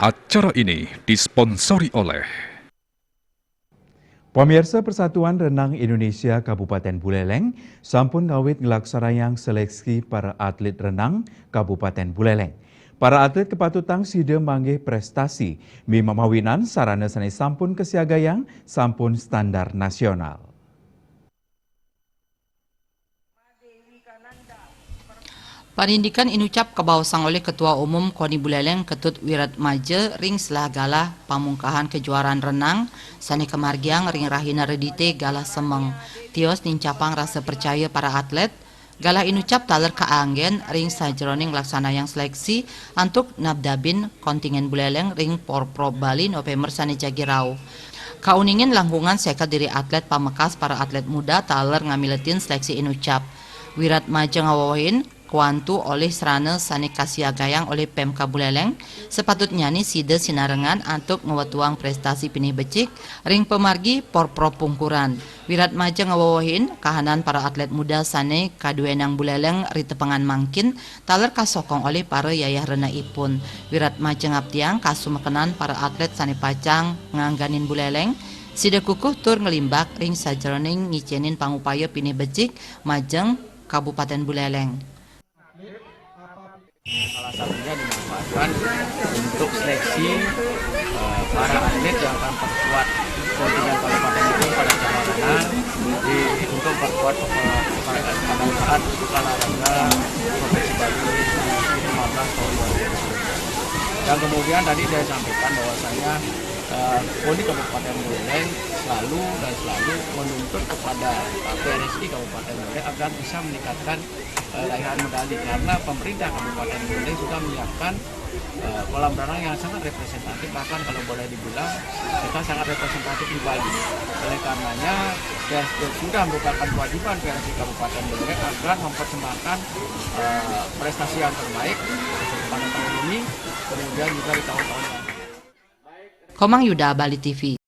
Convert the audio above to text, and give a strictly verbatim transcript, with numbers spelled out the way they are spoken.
Acara ini disponsori oleh Pamirsa, Persatuan Renang Indonesia Kabupaten Buleleng sampun ngawit nglaksanayang seleksi para atlet renang Kabupaten Buleleng. Para atlet kepatutang sida manggih prestasi mimamawinan sarana sane sampun kesiagayang sampun standar nasional. Parindikan inucap kabaosang olih Ketua Umum Koni Buleleng Ketut Wiratmaja ring selah galah pamungkahan kejuaraan renang sane kamargiang ring rahina Redite galah semeng, tios nincapang rasa percaya para atlet. Galah inucap taler kaanggen ring sajeroning nglaksanayang seleksi antuk nabdabin kontingen Buleleng ring Porprov Bali November sane jagi rauh. Kauningin langkungan seket diri atlet pamekas para atlet muda taler ngamiletin seleksi inucap. Wiratmaja ngawewehin, kwantu olih sarana sane kasiagayang olih Pemkab Buleleng, sapatutnyane sida sinarengan antuk ngwetuang prestasi pinih becik ring pamargi Porprov pungkuran. Wiratmaja ngawewehin, kahanan para atlet muda sane kaduenang Buleleng ritepengan mangkin taler kasokong olih para yayah renaipun. Wiratmaja ngaptiang kasumekenan para atlet sane pacang ngangganin Buleleng, sida kukuh tur nglimbak ring sajeroning ngicenin pangupaya pinih becik majeng Kabupaten Buleleng. Salah satunya dimanfaatkan untuk seleksi, eh, para atlet yang akan perkuat kontingen Kabupaten Buleleng pada cabang renang di, untuk perkuat, eh, pada, pada saat olahraga Provinsi Bali U lima belas tahun dua ribu dua puluh. Dan kemudian tadi saya sampaikan bahwasanya, eh, Koni Kabupaten Buleleng selalu dan selalu menuntut kepada, eh, P R S I Kabupaten Buleleng agar bisa meningkatkan, eh, raihan medali karena pemerintah Kabupaten Buleleng sudah menyiapkan, eh, kolam renang yang sangat representatif, bahkan kalau boleh dibilang kita sangat representatif di Bali. Oleh karenanya, ya, sudah merupakan kewajiban P R S I Kabupaten Buleleng agar mempersembahkan, eh, prestasi yang terbaik pada tahun ini, kemudian juga di tahun-tahun yang akan datang. Komang Yuda, Bali T V.